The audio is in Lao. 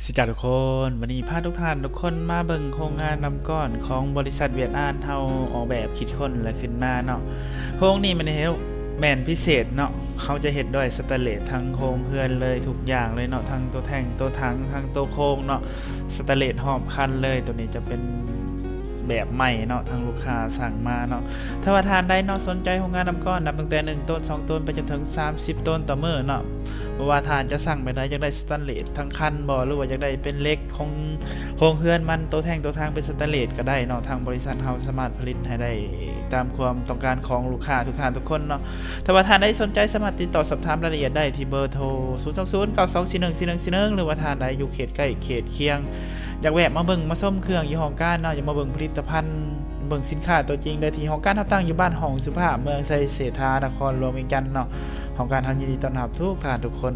ສະຫວັດດີທຸກຄົນ, ວັນນີ້ພາທຸກທ່ານທຸກຄົນມາເບິ່ງໂຮງງານນ້ຳກ້ອນຂອງບໍລິສັດຫວຽດອານເຮົາອອກແບບຄິດຄົ້ນ ແລະ ຂຶ້ນມາເນາະ. ໂຮງນີ້ແມ່ນເຮັດ ແມ່ນພິເສດເນາະ, ເຮົາຈະເຮັດດ້ວຍສະແຕນເລດທັງໂຄງເຮືອນເລີຍ ທຸກຢ່າງເລີຍເນາະ, ທັງໂຕແທ້ງໂຕຖັງ ທັງໂຕໂຄງເນາະ, ສະແຕນເລດຮອບຄັນເລີຍ. ໂຕນີ້ຈະເປັນແບບໃໝ່ເນາະ, ທາງລູກຄ້າສັ່ງມາເນາະ. ຖ້າວ່າທ່ານໃດເນາະ ສົນໃຈໂຮງງານນ້ຳກ້ອນ ນັບຕັ້ງແຕ່ໜຶ່ງໂຕນ ສອງໂຕນ ໄປຈົນເຖິງສາມສິບໂຕນຕໍ່ມື້ເນາະ, ບໍ່ວ່າທ່ານຈະສັ່ງແບບໃດ, ຢາກໄດ້ສະແຕນເລດທັງຄັນບໍ່ ຫຼືວ່າຢາກໄດ້ເປັນເຫຼັກຂອງໂຮງເຮືອນມັນ, ໂຕແທ້ງໂຕຖັງເປັນສະແຕນເລດກໍໄດ້ເນາະ, ທາງບໍລິສັດເຮົາສາມາດຜະລິດໃຫ້ໄດ້ຕາມຄວາມຕ້ອງການຂອງລູກຄ້າທຸກທ່ານທຸກຄົນເນາະ. ຖ້າວ່າທ່ານໃດສົນໃຈ ສາມາດຕິດຕໍ່ສອບຖາມລາຍລະອຽດໄດ້ທີ່ເບີໂທ ສູນສອງສູນ ເກົ້າສອງສີ່ໜຶ່ງ ສີ່ໜຶ່ງ ສີ່ໜຶ່ງ ຫຼືວ່າທ່ານໃດຢູ່ເຂດໃກ້ເຂດຄຽງ ຢາກແວະມາເບິ່ງມາຊົມເຄື່ອງຢູ່ຫ້ອງການເນາະ, ຢາກມາເບິ່ງຜະລິດຕະພັນ ເບິ່ງສິນຄ້າຕົວຈິງ ໄດ້ທີ່ຫ້ອງການເຮົາຕັ້ງຢູ່ບ້ານຫ້ອງສຸພາບ ເມືອງໄຊເສດຖາ ນະຄອນຫຼວງວຽງຈັນເນາະ. ຫ້ອງການເຮົາຍິນດີຕ້ອນຮັບທຸກທ່ານທຸກຄົນ.